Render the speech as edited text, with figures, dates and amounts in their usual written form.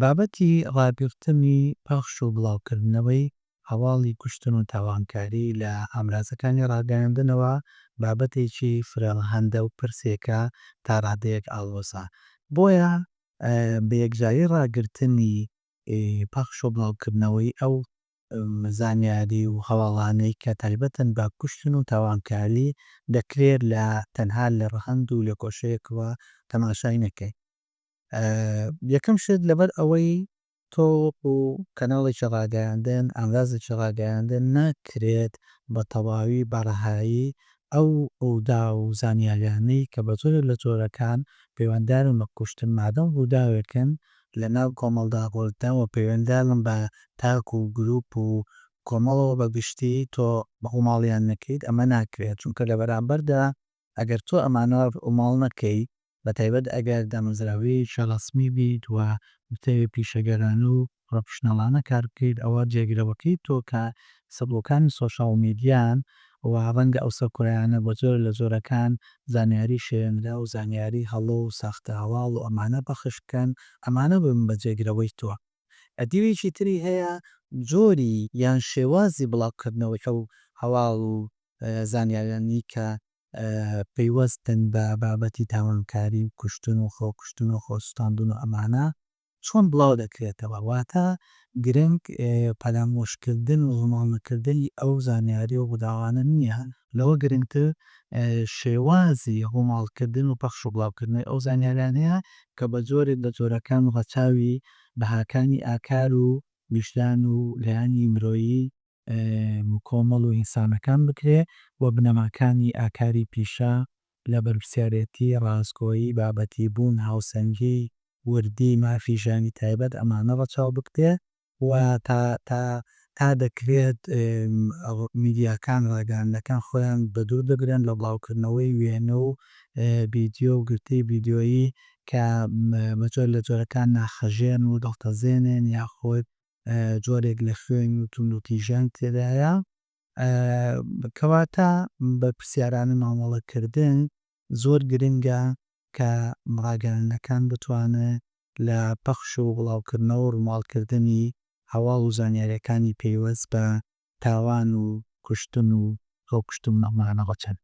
بابەتی ڕاگرتنی پەخش و بڵاوکردنەوەی هەواڵی کوشتن و تاوانکاری لە ئامرازەکانی ڕاگەیاندنەوە بابەتێکی فرەڕەهەندە و پرسێکە تا ڕادەیەک ئاڵۆزە. بۆیە بە یەکجاری ڕاگرتنی پەخش و بڵاوکردنەوەی ئەو زانیاری و هەواڵانەی کە تایبەتن بە کوشتن و تاوانکاری دەکرێت لە تەنها لە ڕەهەند و لە گۆشەیەکەوە تەماشای نەکەین. یەکەم شت لەبەر ئەوەی تۆ وەکو کەناڵێکی ڕاگەیاندن، ئامرازێکی ڕاگەیاندن ناکرێت بە تەواوی بە ڕەهایی ئەو ڕووداو و زانیاریانەی کە بە جۆرێک لە جۆرەکان پەیوەندارن بە کوشتن مادەم ڕووداوێکن لە ناو کۆمەڵدا ڕوودەدەن و پەیوەندارن بە تاک و گروپ و کۆمەڵەوە بە گشتی تۆ ڕووماڵیان نەکەیت ئەمە ناکرێت چونکە لە بەرامبەردا ئەگەر تۆ ئەمانە ڕووماڵ نەکەی بە تایبەت ئەگەر دامەزراوەیەکی ڕەسمی بیت و بتەوێت پیشەگەرانە و پرۆفیشناڵانە کار بکەیت ئەوە جێگرەوەکەی تۆ کە سەکۆکانی سۆشیال میدیان و ڕەنگە ئەو سەکۆیانە بە جۆرێک لە جۆرەکان زانیاری شێوێنراو و زانیاری هەڵە و ساختە هەواڵ و ئەمانە پەخش بکەن ئەمانە ببن بە جێگرەوەی تۆ. دیوێکی تری هەیە جۆری یان شێوازی بڵاوکردنەوەی ئەو هەواڵ و زانیاریانەی کە پەیوەستن بە بابەتی تاوانکاری و کوشتن و خۆکوشتن و خۆسوتاندن و ئەمانە چۆن بڵاو دەکرێتەوە واتە گرنگ پەرامۆشکردن و ڕووماڵنەکردنی ئەو زانیاری و ڕووداوانە نییە لەوە گرنگتر شێوازی ڕووماڵکردن و پەخش و بڵاوکردنەوەی ئەو زانیاریانەیە کە بە جۆرێک لە جۆرەکان ڕەچاوی بەهاکانی ئاکار و ویژدان و لایەنی مرۆیی کۆمەڵ و ئینسانەکان بکرێ و بنەماکانی ئاکاری پیشە لە بەرپرسیارێتی، ڕاستگۆیی، بابەتی بوون، هاوسەنگی، وردی، مافی ژیانی تایبەت ئەمانە ڕەچاو بکرێ و تا تا تا دەکرێت میدیاکان ڕاگەیاندنەکان خۆیان بەدوور بگرن لە بڵاوکردنەوەی وێنە و ڤیدیۆ و گرتەی ڤیدیۆیی کە بە جۆر لە جۆرەکان ناخهەژێن و دڵتەزێنن یاخود جۆرێک لە خوێن و توندوتیژیان تێدایە. کەواتە بەرپرسیارانە مامەڵەکردن زۆر گرنگە کە ڕاگەیاندنەکان بتوانن لە پەخش و بڵاوکردنەوە و ڕووماڵکردنی هەواڵ و زانیارییەکانی پەیوەست بە تاوان و کوشتن و خۆکوشتن و ئەمانە ڕەچەن.